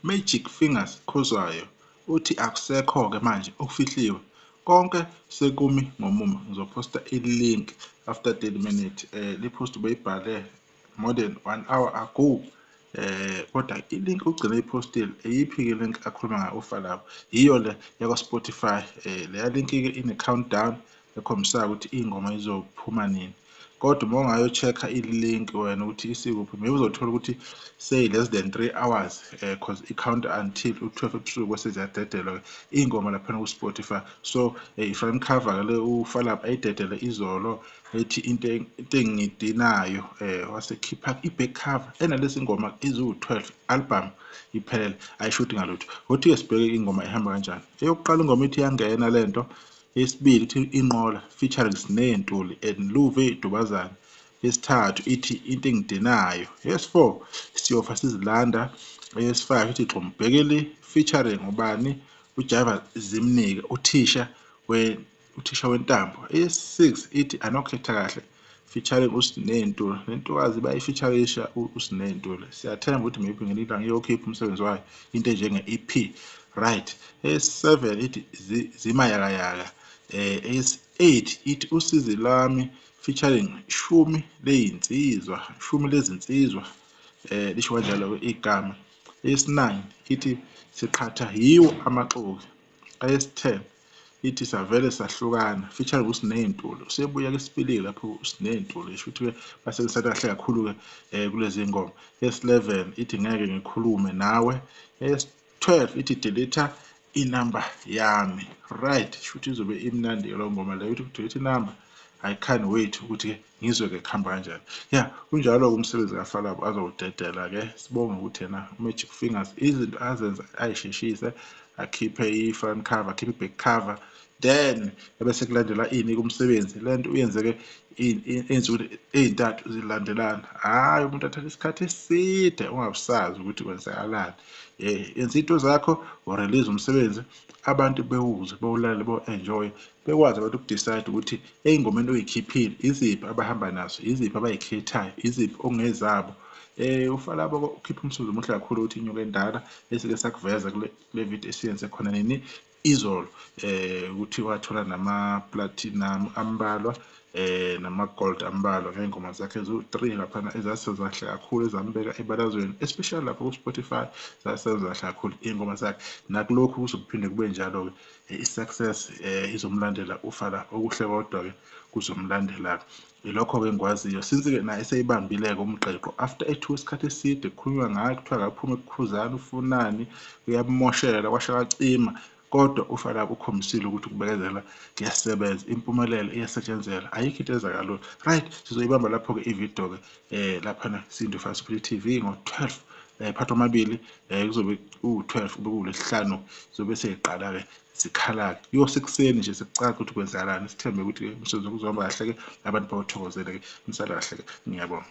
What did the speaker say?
Magic Fingers Khuzwayo uthi akusekho-ke manje okufihliwe konke sekumi ngomumo. Ngizophosta i-link after 30 minutes. Le post ubeyibhale more than 1 hour ago. Kodwa i-link ugcine iphostile, eyiphi-ke link akhuluma ngayo uFalabo? Yiyo le yakwa-Spotify. Leya link-ke ine-countdown ekhombisayo ukuthi iy'ngoma izophuma nini. Kodwa uma ungayo-check-a i-link wena ukuthi isikuphi, maybe uzothola ukuthi seyi-less than 3 hours, cause i-count until u-12 ebusuku bese ziyadedelwa-ke iy'ngoma laphana ku-Spotify. So i-front cover-ke le uFalabo ayidedele izolo ethi into engidinayo, wasekhipha i-back cover enalezi ngoma eziwu-12, album iphelele, ayishodi ngalutho. Ngothi-ke sibheke ingoma ihamba kanjani. Eyokuqala ingoma ithi yangena lento. Eyesibili ithi Inqola featuring Sne Ntuli and Luve Dubazane. Eyesithathu ithi Into Engidinayo. Eyesi-4 Siyofa Sizilanda. Eyesi-5 ithi Gxumbhekeli featuring ubani? UJaiva Zimnike, uthisha wentambo. Eyesi-6 ithi Anokhetha Kahle featuring uSne Ntuli. Le ntokazi bayifeaturisha uSne Ntuli. Siyathemba ukuthi maybe ngelinye ilanga iyokhipha umsebenzi wayo, into enjenge-EP. Right. Eyesi-7 ithi Zimayakayaka. Eyesi-8 ithi Usizi Lwami featuring Shumi Leyinsizwa, Shumi Lezinsizwa, lisho kanjalo igama. Eyesi-9 ithi Siqhatha Yiwo Amaxoki. Eyesi-10 ithi Savele Sahlukana featuring uSne Ntuli. Usebuya ke sipilile lapho uSne Ntuli, isho ukuthi-ke basebenzisana kahle kakhulu-ke kulezi ngoma. Eyesi-11 ithi Ngeke Ngikhulume Nawe. Eyesi-12 ithi Delete Inamba Yami. Right, sho ukuthi izobe imnandi-ke leyo ngoma leyo, ukuthi delete inamba. I can't wait ukuthi-ke ngizwe-ke kuhamba kanjani. Ya, kunjalo-ke umsebenzi kaFalabo azowudedela-ke. Sibonge ukuthi yena uMagic Fingers izinto azenza ayisheshise, akhiphe i-front cover, akhiphe i-back cover, then ebese kulandela ini kumsebenzi. Le nto uyenzeke ey'nsukwini ey'ntathu zilandelana. Hhayi, umuntu athatha isikhathi eside ungabusazi ukuthi kwenzakalani. Yenza iy'nto zakho, urelease umsebenzi, abantu bewuzwe, bewulalele, bewu-enjoye, bekwazi abantu ukudecide ukuthi ey'ngomeni oy'khiphile iziphi abahamba nazo, iziphi abay'khethayo, iziphi okungezabo. UFalabo ukhipha umsebenzi omuhle kakhulu ukuthi Inyoka Endala esike sakuveza kule video esiyenze khona nini izolo, ukuthi wathola nama-platinum ambalwa, nama-gold ambalwa ngey'ngoma zakhe eziwu-3 laphana ezasenza kahle kakhulu, ezambeka ebalazweni, especially lapho ku-Spotify zasenza kahle kakhulu iy'ngoma zakhe. Nakulokhu kuzophinde kube njalo-ke, i-success izomlandela uFala, okuhle kodwa-ke kuzomlandela-ke. Ilokho-ke engikwaziyo since-ke naye eseyibambile-ke umgqigqo after ethuka isikhathi eside kukhulunywa ngaye, kuthiwa akaphume kuKhuzani, ufunani, uyamoshela, kwasha kwacima. Kodwa uFalabo ukhombisile ukuthi ukubekezela kuyasebenza, impumelelo iyasetshenzela, ayikho into eza kalula. Right, sizoyibamba lapho-ke ividiyo-ke laphana Sintu Fast Play TV ngo-12 phakathi kwamabili, kuzobe ku-12 kube kuwuLwesihlanu, kuzobe seyiqala-ke zikhala-ke kuyosekuseni nje sekucaca ukuthi kwenzakalani. Sithembe ukuthi-ke umsebenzi uzohamba kahle-ke, abantu bawuthokozele-ke. Nisale kahle-ke, ngiyabonga.